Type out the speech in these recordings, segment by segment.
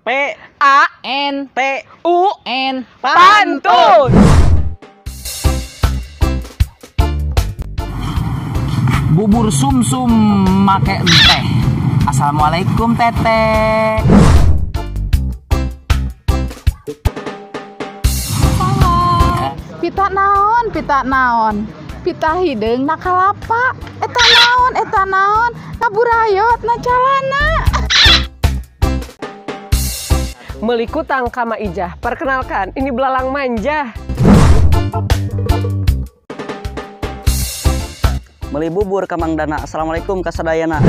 P A N T U N pantun. Bubur sumsum make teh. Assalamualaikum teteh. Pita naon, pita naon, pita hideung na kalapa. Eta naon, ngaburayot na calana. Meuli kutang ka Ma Ijah. Perkenalkan, ini belalang manja. Meuli bubur ka Mang Dana. Assalamualaikum kasadayana.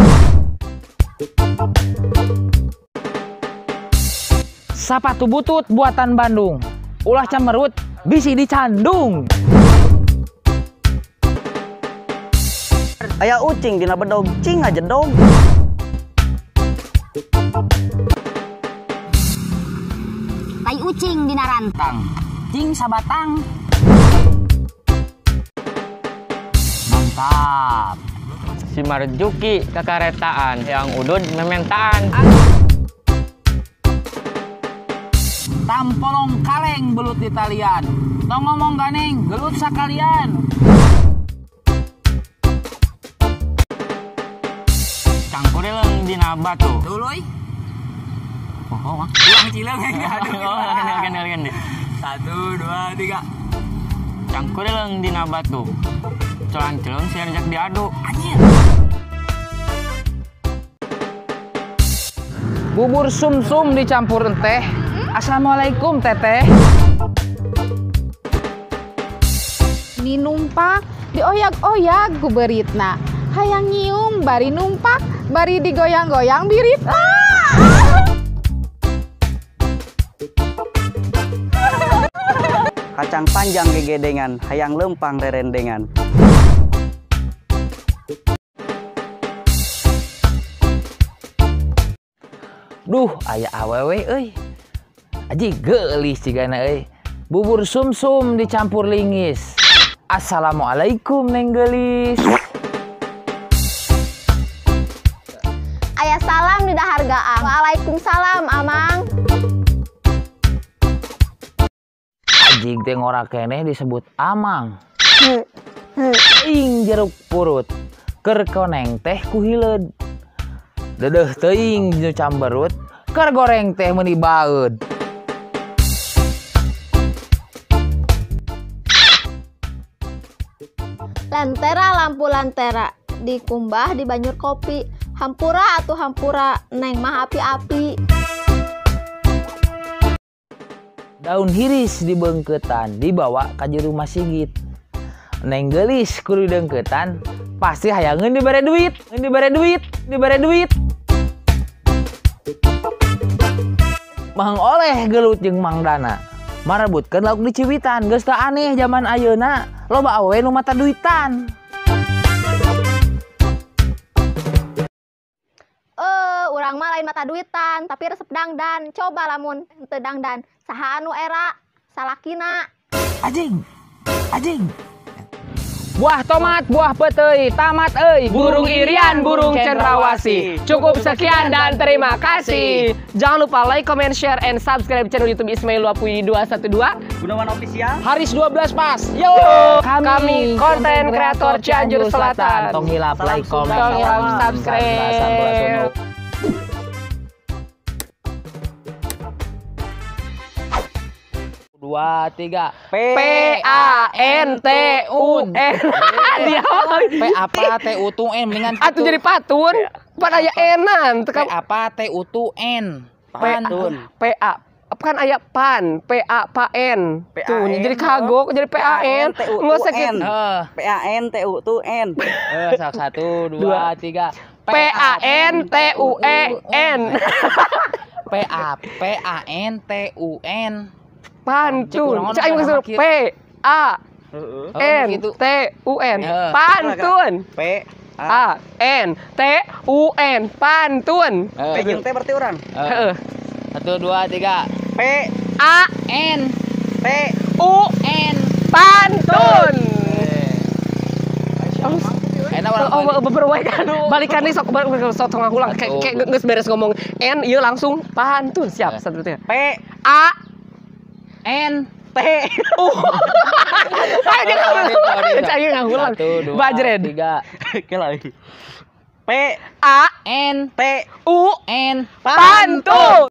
Sapatu butut buatan Bandung. Ulah camerut bisi dicandung. Aya ucing dina bedog, cing ngajedog. Tai ucing dina rantang, cing sabatang. Mantap. Si Marjuki kekaretaan, yang udud mementaan. Tampolong kaleng belut di talian. Tong ngomong ganeng, gelut sakalian. Cangkurileng dina batu. Tuluy. Oh, ulang cileung. Oh, kenal. 1, 2, 3. Cangkurileng dina batu. Celang-celeng sian jak diadu. Anjir. Bubur sumsum dicampur teh. Assalamualaikum teteh. Ninumpak dioyag-oyag ku beritna. Hayang nyium bari numpak bari digoyang-goyang biritna. Kacang panjang gegedengan, hayang lempang rerendengan. Duh, aya awewe euy. Aji geulis cigana euy. Bubur sumsum dicampur lingis. Assalamualaikum neng geulis. Aya salam di dahargaan. Waalaikumsalam amang. Ajig teh ngora keneh disebut amang. Ing jeruk purut. Keur koneng teh ku hileud. Dedeuh teuing nu camberut, keur goreng teh meuni baeud. Lentera lampu lantera, dikumbah di banjur kopi. Hampura atuh hampura, neng mah api-api. Daun hiris dibengketan, dibawa ka jero masigit. Neng geulis kudu dengketan, pasti hayangeun dibere duit, dibere duit, dibere duit. Mang Oleh gelut jeung Mang Dana. Marebutkeun lauk di Ciwitan, geus teu aneh zaman ayeuna, loba awewe nu mata duitan. Urang mah lain mata duitan, tapi resep dangdan. Coba lamun teu dangdan, saha anu era salakina. Ajing. Ajing. Buah tomat, buah peuteuy, tamat euy. Burung irian, burung cendrawasih. Cukup sekian dan terima kasih. Jangan lupa like, comment, share, and subscribe channel YouTube Ismail Wapui 212, Gunawan Official, Haris 12 pas. Yo, kami konten kreator Cianjur Selatan. Tong hilap like, comment, tong hilap subscribe. 2, 3. P A N T U N. Dia P apa T U T N mendingan. Atuh jadi patun. Pan aya enan. P apa T U T N. Pantun. P A kan aya pan, P A P N. Tuh jadi kagok jadi P A N. Enggak sakit. P A N T U T N. 1, 2, 3. P A N T U E N. P A P A N T U N. Pantun. Cak aing maksud P A N T U N. Pantun. P A N T U N. Pantun. P jeung T berarti urang. Heeh. 1, 2, 3. P A N T U N. Pantun. Enak. N-na urang Oh, balik. beber wae kan. Balikan nih sok sok tong ngulang. Kayak geus beres ngomong N ieu langsung pantun. Siap, 1 2 3. P A N T U. Ayo jangan ngulang. Ayo ngulang. 1 2 Bajred. 3. Oke lagi. P A N T U N pantun.